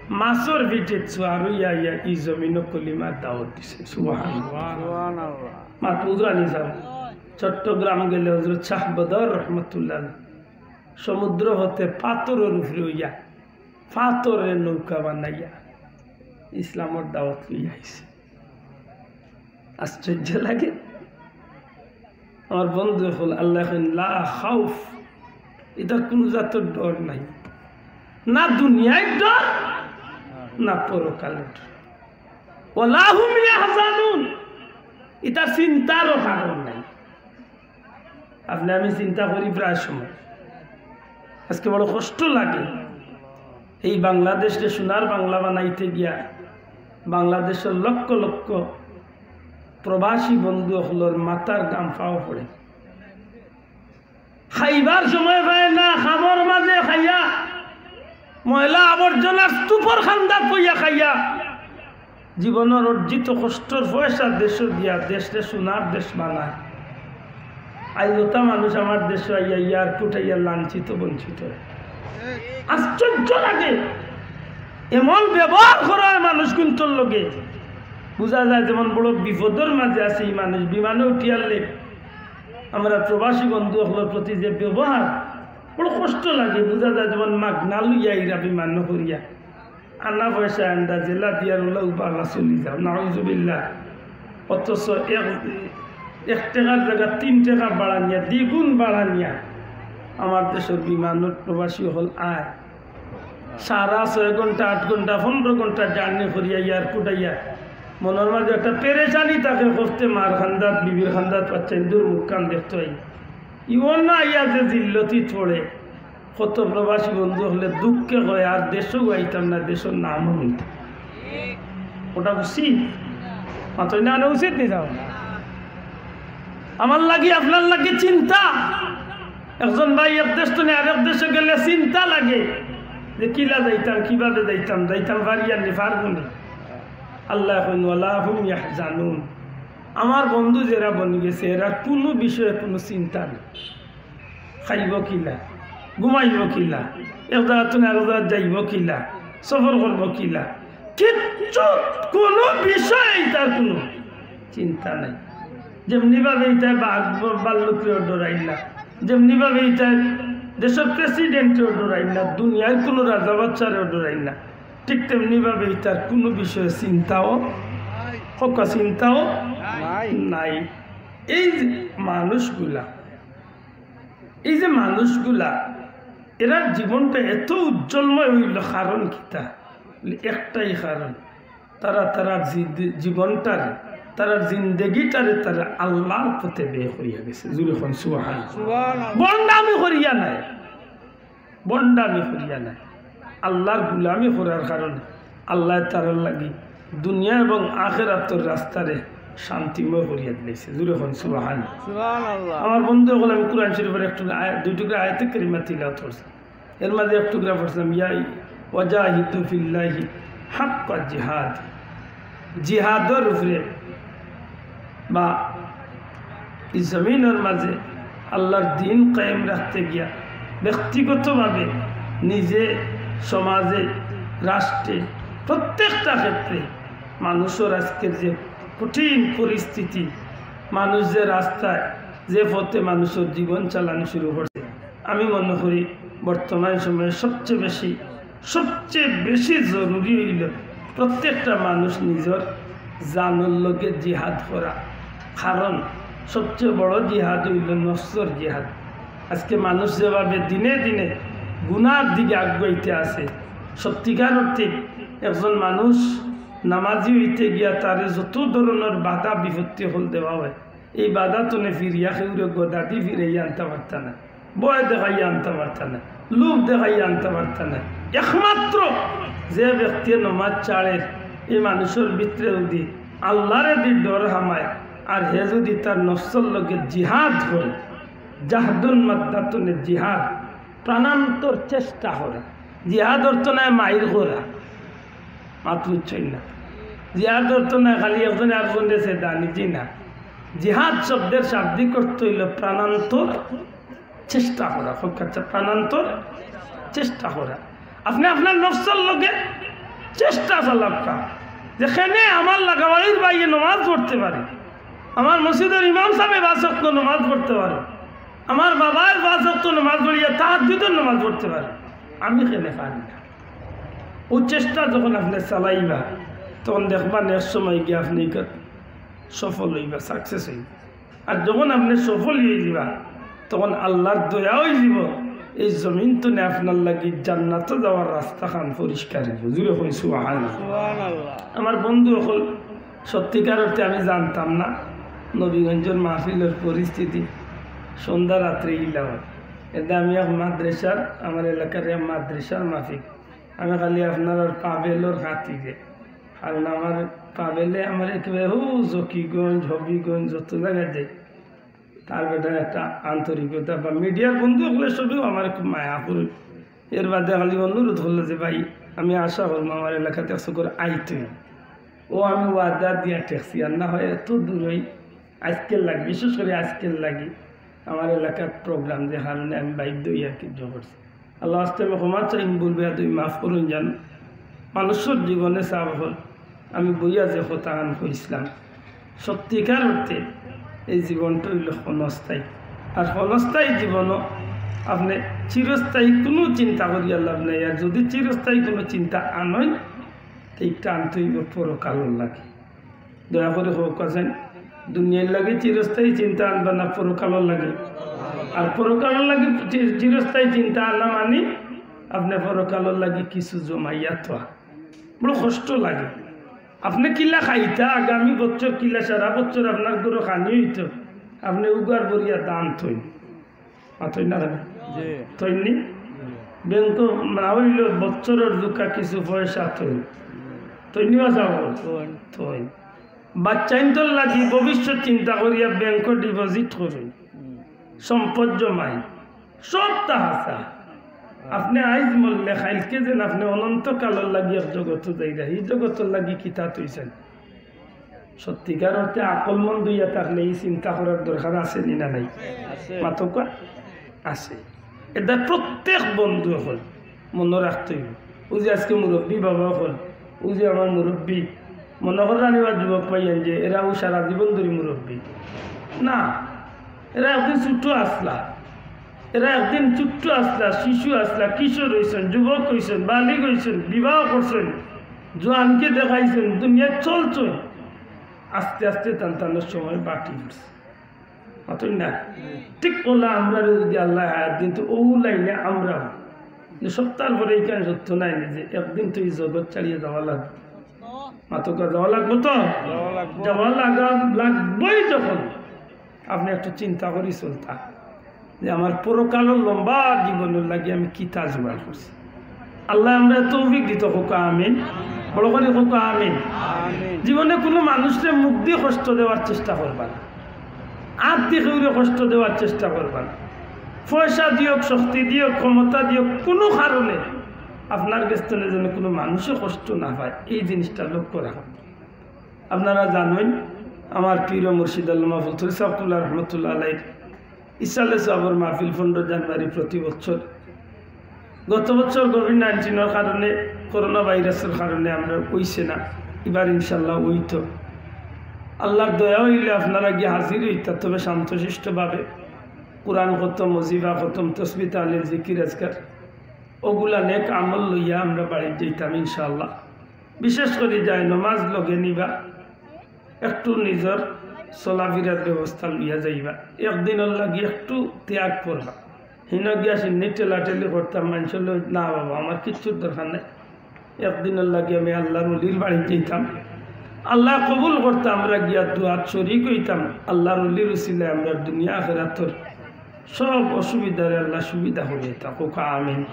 মাছর পিঠিত সওয়ার অইয়া আইয়া ই জমিনো কলিমার দাওয়াত দিছে। সুবহানাল্লাহ। সুবহানাল্লাহ। মাহমুদ রানী সাহেব চট্টগ্রাম গেলে হযরত শাহ বদর রহমতুল্লাহ আলাইহি সমুদ্র হতে পাথরর উপরে অইয়া, পাথররে নৌকা বানাইয়া ইসলামর দাওয়াত লইয়া আইছে। আশ্চর্য লাগে। আমার বন্ধু অকল, আল্লায় কইন, "লা খাউফ", ইতার কুনু জাতর ডর নাই, না দুনিয়ার ডর, না পরকালর ডর। "ওয়ালা হুম ইয়াহজানুন", ইতার চিন্তারও কারণ নাই। আপনে আমি চিন্তা করি প্রায় সময়, আজকে বড় কষ্ট লাগে। এই বাংলাদেশরে সোনার বাংলা বানাইতে গিয়া বাংলাদেশর লক্ষ লক্ষ প্রবাসী বন্ধু অকলর মাথার ঘাম পাও পড়ে। খাইবার সময় পায় না, কামর মাঝে খাইয়া, ময়লা আবর্জনার স্তূপর কান্দাত বইয়া খাইয়া, জীবনর অর্জিত কষ্টর পয়সা দেশো দিয়া দেশরে সোনার দেশ বানায়। আইজ অতা মানুষ আমার দেশো আইয়া এয়ারপোর্ট আইয়া লাঞ্ছিত বঞ্চিত অয়। আশ্চর্য লাগে, এমন ব্যবহার করা অয় মানুষগুইন্তর লগে, বুঝা যায় যেমন বড় বিপদর মাঝে আছে ই মানুষ। বিমানো উঠিয়ারলে আমরা প্রবাসী বন্ধু অকলর প্রতি যে ব্যবহার, বড় কষ্ট লাগে, বুঝা যায় যেমন মাগনা লইয়া ইরা বিমানো করিয়া। আনা পয়সা আন্দা জেলা দিয়ার ওলা উবালা চলি যাও, নাউজুবিল্লাহ। অথচ এক, এক টেকার জাগাত তিন টেকা বাড়ানিয়া, দ্বিগুণ বাড়ানিয়া আমার দেশর বিমানর প্রবাসী অকল আয়। সারা ছয় ঘন্টা, আট ঘন্টা, পনেরো ঘন্টা জার্নি করিয়া এয়ারপোর্ট আইয়া মনর মাঝে একটা পেরেশানি থাকে, করতে মার কান্দাত, বিবির কান্দাত, বাচ্চাইন্তর মুখখান দেখতে অয়। ইও না আইয়া যে জিল্লতিত পড়ে, কত প্রবাসী বন্ধু অকলে দুঃখে কয়, "আর দেশো আইতাম না, দেশর নামও নিতাম।" ওটা উচিত? মাতইন না, না উচিত নি যাও? আমার লাগি, আপনার লাগি চিন্তা। একজন ভাই এক দেশ তনে আরেক দেশো গেলে চিন্তা লাগে যে কিলা যাইতাম, কিভাবে যাইতাম, যাইতাম পারিয়ার নি, পারবো নি। আল্লায় কইন, "ওয়ালা হুম ইয়াহজানুন।" আমার বন্ধু যেরা বনি গেছে, এরার কুনু বিষয়ে কুনু চিন্তা নাই। খাইবো কিলা, ঘুমাইবো কিলা, এক জাগা তনে আরেক জাগাত যাইবো কিলা, সফর করবো কিলা, কিচ্ছু, কোনো বিষয়ে ইতার কোনো চিন্তা নাই। যেমনি ভাবে ইতায় বাঘ ভাল্লুকরেও ডরাইন না, যেমনি ভাবে ইতায় দেশর প্রেসিডেন্টরেও ডরাইন না, দুনিয়ার কোনো রাজা বাদশারেও ডরাইন না, ঠিক তেমনি ভাবে ইতার কোনো বিষয়ে চিন্তাও, হক্কা চিন্তাও নাই। নাই। এই যে মানুষগুলা, এই যে মানুষগুলা, এরার জীবনটা এত উজ্জ্বলময় অইলো, কারণ কিতা? একটাই কারণ, তারা তারার জি-, জীবনটারে, তারার জিন্দেগিটারে তারা আল্লাহর পথে ব্যয় করিয়া গেছে। জোরে কইন সুবহানাল্লাহ। সুবহানাল্লাহ। ভন্ডামি করিয়া নায়, ভন্ডামি করিয়া নায়, আল্লাহর গুলামি করার কারণে আল্লায় তারার লাগি দুনিয়া এবং আখেরাতর রাস্তারে শান্তিময় করিয়া দিলাইছে। জোরে কইন সুবহানাল্লাহ। সুবহানাল্লাহ। আমার বন্ধু অকল, আমি কোরআন শরীফর একটু আয়াত, দুই টুকরা আয়াতে কারিমা তিলাওয়াত করছি। এর মাঝে এক টুকরা পড়ছিলাম, ইয়া ওয়াজাহিদু ফিল্লাহি হাক্কা জিহাদ, জিহাদর উপরে বা এই জমিনর মাঝে আল্লাহর দ্বীন কায়েম রাখতে গিয়া ব্যক্তিগতভাবে নিজে, সমাজে, রাষ্ট্রে, প্রত্যেকটা ক্ষেত্রে মানুষর আজকের যে কঠিন পরিস্থিতি, মানুষ যে রাস্তায়, যে পথে মানুষর জীবন চালানি শুরু করছে, আমি মনে করি বর্তমান সময়ে সবচেয়ে বেশি, সবচেয়ে বেশি জরুরি অইলো প্রত্যেকটা মানুষ নিজর জানর লগে জিহাদ করা। কারণ সবচেয়ে বড় জিহাদ অইলো নফসর জিহাদ। আজকে মানুষ যেভাবে দিনে দিনে গুনার দিকে আগুয়াইতে আছে, সত্যিকার অর্থে একজন মানুষ নামাজি অইতে গিয়া তারে যত ধরনর বাধা বিপত্তি অকল দেওয়া অয়, এই বাধা তনে ফিরিয়া কেউরে গদাদি ফিরাইয়া আনতা পারতা না, ভয় দেখাইয়া আনতা পারতা না, লোভ দেখাইয়া আনতা পারতা না। একমাত্র যে ব্যক্তি নমাজ ছাড়ের, এই মানুষর ভিতরে যুদি আল্লাহরে দি ডর হামায়, আর হে যুদি তার নফসর লগে জিহাদ করে, জাহদুন মাদ্দাতুনে জিহাদ, প্রাণান্তর চেষ্টা করে। জিহাদ অর্থ নায় মাইর করা, মাত বুঝছইন না। জিহাদ অর্থ নায় খালি একজনে আরকজনরে ছেদানি, জি না। জিহাদ শব্দের শাব্দিক অর্থ অইলো প্রাণান্তর চেষ্টা করা। হক, আচ্ছা, প্রাণান্তর চেষ্টা করা। আপনে আপনার নফসর লগে চেষ্টা চালাউক্কা, যেখানে আমার লাগাবাড়ির ভাইয়ে নমাজ পড়তে পারে, আমার মসজিদর ইমাম সাবে পাঁচ ওয়াক্ত নমাজ পড়তে পারে, আমার বাবায় পাঁচ ওয়াক্ত নমাজ পড়িয়া তাহাজ্জুদর নমাজ পড়তে পারে, আমি কেনে পারি না? অউ চেষ্টা যখন আপনে চালাইবা, তখন দেখবা next সময় গিয়া আপনে ইখান সফল অইবা, success অইবা। আর যখন আপনে সফল অইযিবা, তখন আল্লাহর দয়া অইযিবো, এই জমিন তনে আপনার লাগি জান্নাতো যাওয়ার রাস্তাখান পরিষ্কার অইযিবো। জোরে কইন সুবহানাল্লাহ। সুবহানাল্লাহ। আমার বন্ধু অকল, সত্যিকার অর্থে আমি জানতাম না নবীগঞ্জর মাহফিলর পরিস্থিতি, সন্ধ্যা রাত্রে ইলা অয়। এতে আমি এক মাদ্রাসার, আমার এলাকার এক মাদ্রাসার মাহফিল, আমি খালি আপনারার পাভেলর খাতিরে, কারণ আমার পাভেলে আমার একেবারে হউ জকিগঞ্জ, হবিগঞ্জ যত জাগাত যাই, তার বেটার একটা আন্তরিকতা বা মিডিয়ার বন্ধু অকলে সবেউ আমারে খুব মায়া করে। এর বাদে খালি অনুরোধ করলো যে, "ভাই, আমি আশা করমু আমার এলাকাত এক চক্কর আইতে।" অউ আমি ওয়াদা দিয়া ঠেকছি, আর না হয় এত দূরই আইজকের লাগি, বিশেষ করি আইজকের লাগি আমার এলাকাত program, যে কারণে আমি বাধ্য অইয়া কিছু করছি। আল্লাহর ওয়াস্তে আমি ক্ষমা চাই, ভুল বেয়াদবি মাফ করইন যান। মানুষর জীবনে চাওয়া অইল, আমি বইয়া যে কথাখান কইছলাম, সত্যিকার অর্থে এই জীবনটা অইলো ক্ষণস্থায়ী। আর ক্ষণস্থায়ী জীবনও আপনে চিরস্থায়ী কুনু চিন্তা করিয়া লাভ নাই। আর যুদি চিরস্থায়ী কুনু চিন্তা আনইন, তে ইটা আনতে অইবো পরকালর লাগি। দয়া করি কউক্কা চাইন, দুনিয়ার লাগি চিরস্থায়ী চিন্তা আনবা না পরকালর লাগি? আর পরকালর লাগি চি-, চিরস্থায়ী চিন্তা আনা মানি আপনে পরকালর লাগি কিছু জমাইয়া থওয়া। বড় কষ্ট লাগে। আপনে কিলা খাইতা আগামী বছর, কিলা সারা বছর আপনার ঘরো খানি অইতো, আপনে উগার ভরিয়া ধান থইন। মাতইন না কেনে? জি। থইন নি? ব্যাংকো না অইলেও বছরর জুকা কিছু পয়সা থইন। থইন নি বা যাবো? থইন। থইন। বাচ্চাইন্তর লাগি ভবিষ্যৎ চিন্তা করিয়া ব্যাংকো deposit করইন। হুম। সম্পদ জমাইন। সবতা হাছা। আপনে আইজ মরলে কাইলকে যেন আপনে অনন্তকালর লাগি এক জগতো যাইরা, ই জগতর লাগি কিতা থইছইন? সত্যিকার অর্থে আকলমন্দ অইয়া থাকলে ই চিন্তা করার দরকার আছে নি না নাই? আছে। মাতউক্কা? আছে। এটা প্রত্যেক বন্ধু অকল মনো রাখতে অইবো। অউ যে আইজকে মুরব্বি বাবা অকল অউ যে আমার মুরব্বি, মনো কররা নি বা যুবক ভাইয়াইন যে এরা অউ সারা জীবন ধরি মুরব্বি। না, এরা একদিন ছুট্টু আছলা, এরা একদিন ছুট্টু আছলা, শিশু আছলা, কিশোর অইছইন, যুবক অইছইন, বালিগ অইছইন, বিবাহ করছইন, জোয়ানকি দেখাইছইন, দুনিয়াত চলছইন। আস্তে আস্তে তান তানর সময় বাটি পড়ছে। মাতইন না? ঠিক অলা আমরারে যুদি আল্লায় হায়াত দিন, তো অউ লাইনে আমরা যে সপ্তাহর পরে ইখান সত্য নায় নি যে একদিন তো ই জগৎ ছাড়িয়া যাওয়া লাগবো। মাতউক্কা, যাওয়া লাগবো তো? যাওয়া লাগবো। যাওয়া লাগা-, লাগবোই যখন, আপনে একটু চিন্তা করি চলতা যে আমার পরকালর লম্বা জীবনর লাগি আমি কিতা জোগাড় করছি। আল্লায় আমরারে তৌফিক দিতা, কউক্কা আমিন। বড় করি কউক্কা আমিন। আমিন। জীবনে কুনু মানুষরে মুখদি কষ্ট দেওয়ার চেষ্টা করবা না, আতদি কেউরে কষ্ট দেওয়ার চেষ্টা করবা না। পয়সা দিয়ক, শক্তি দিয়ক, ক্ষমতা দিয়ক, কুনু কারণে আপনার গেছ থনে যেন কুনু মানুষে কষ্ট না পায়, এই জিনিসটা লক্ষ্য রাখা। আপনারা জানইন, আমার পীর ও মুর্শিদ আল্লামা ফুলতলী ছাহেব কিবলা রহমতুল্লাহ আলাইহির ইসালে সওয়াবর মাহফিল পনরো জানুয়ারি প্রতি বছর। গত বছর কোভিড নাইনটিনর কারণে, করোনা ভাইরাসর কারণে আমরার অইছে না, ইবার ইনশাআল্লাহ অইতো। আল্লার দয়া অইলে আপনারা গিয়া হাজির অইতা, তবে শান্তশিষ্টভাবে। কোরআন খতম, ওজিফা খতম, তসবিহ তাহলিল, জিকির আজকার, অগুলা নেক আমল লইয়া আমরা বাড়িত যাইতাম ইনশাআল্লাহ। বিশেষ করি যায় নমাজ লগে নিবা, একটু নিজর চলাফিরার ব্যবস্থা লইয়া যাইবা। একদিনর লাগি একটু ত্যাগ করবা। হিনো গিয়া সিন্নি ঠেলাঠেলি করতাম, মানষর লগে, না বাবা, আমার কিচ্ছুর দরকার নাই। একদিনর লাগি আমি আল্লার ওলির বাড়িত যাইতাম, আল্লায় কবুল করতা, আমরা গিয়া দোয়াত শরিক অইতাম। আল্লার ওলির উসিলায় আমরার দুনিয়া আখেরাতর সব অসুবিধারে আল্লায় সুবিধা করি দিতা। কউক্কা আমিন।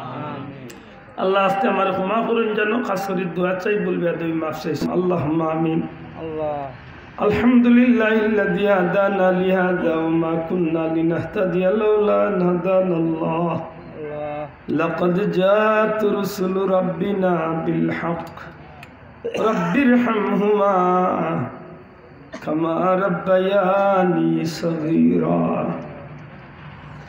আল্লায় আস্তে আমারে ক্ষমা করইন জানো, খাছ করি দোয়াত চাই, ভুল বেয়াদবি মাফ চাইছি। আল্লাহুম্মা আমিন। আল্লাহ। الحمد لله الذي هدانا لهذا وما كنا لنهتدي لولا أن هدانا الله. আল্লাহ। لقد جاءت رسل ربنا بالحق. رب ارحمهما كما ربياني صغيرا.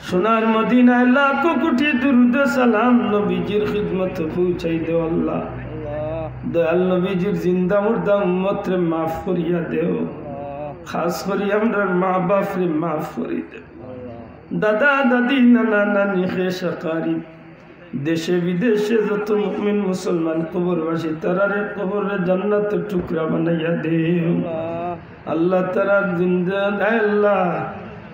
সোনার মদিনায় লাখো কোটি দুরুদ ও সালাম নবীজির খিদমতে পৌঁছাই দেও আল্লাহ। আল্লাহ। দয়াল নবীজির জিন্দা মুর্দা উম্মতরে মাফ করিয়া দেও। আল্লাহ। খাছ করি আমরার মা বাপরে মাফ করি দেও। আল্লাহ। দাদা দাদি, নানা নানি, খেশ আকারিব, দেশে বিদেশে যত মুমিন মুসলমান কবরবাসী, তারারে কবররে জান্নাতর টুকরা বানাইয়া দেও। আল্লাহ। আল্লাহ, তারার জিন্দা, আয় আল্লাহ,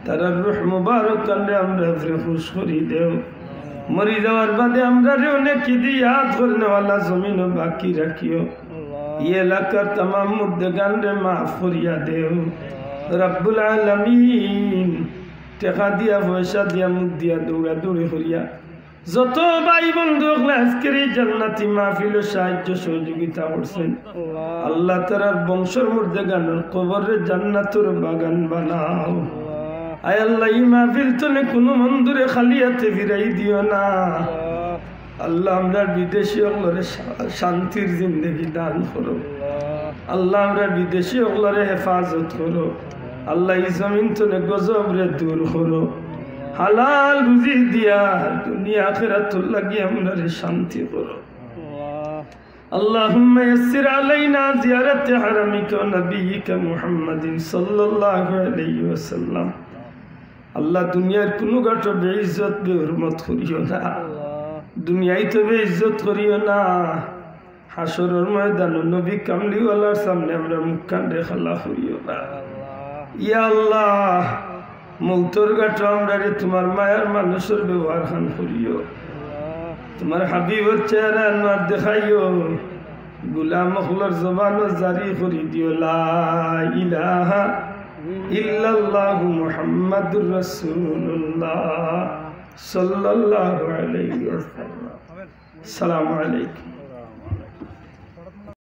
তারার রুহ মুবারক কানরে আমরার উপরে খুশ করি দেও। মরি যাওয়ার বাদে আমরারেও নেকি দি ইয়াদ করনেওয়ালা জমিনো বাকি রাখিও। আল্লাহ। ই এলাকার তামাম মুর্দেগানরে মাফ করিয়া দেও। আল্লাহ। রাব্বুল আলামিন, টেকা দিয়া, পয়সা দিয়া, মুখ দিয়া, দৌড়াদৌড়ি করিয়া যত ভাই বন্ধু অকলে আজকের এই জান্নাতি মাহফিলো সাহায্য সহযোগিতা করছইন, আল্লাহ। আল্লাহ, তারার বংশর মুর্দেগানর কবররে জান্নাতর বাগান বানাও। আল্লাহ। আয় আল্লাহ, ই মাহফিল তনে কুনু বন্ধুরে খালি আতে ফিরাই দিও না। আল্লাহ। আল্লাহ, আমরার বিদেশি অকলরে শা-, শান্তির জিন্দেগি দান করো। আল্লাহ। আল্লাহ, আমরার বিদেশি অকলরে হেফাজত করো। আল্লাহ, ই জমিন তনে গজবরে দূর করো। হালাল রুজি দিয়া দুনিয়া আখেরাতর লাগি আমরারে শান্তি করো। আল্লাহ। اللهم يسر علينا زيارة حرمك ونبيك محمد صلى الله عليه وسلم. আল্লাহ, দুনিয়ার কুনু ঘাটো বেইজ্জত বেহুরমত করিও না। আল্লাহ। দুনিয়াইতো বেইজ্জত করিও না। হাশরর ময়দানো নবী কামলিওয়ালার সামনে আমরার মুখখানরে কালা করিও না। ইয়া আল্লাহ, মউতর ঘাটো আমরারে তুমার মায়ার মানুষর ব্যবহার খান করিও। তুমার হাবিবর চেহারা আনোয়ার দেখাইও। গোলাম অকলর জবানো জারি করি দিও, লা ইলাহা ইল্লাল্লাহু মুহাম্মাদুর রাসূলুল্লাহ সাল্লাল্লাহু আলাইহি ওয়াসাল্লাম। আসসালামু আলাইকুম।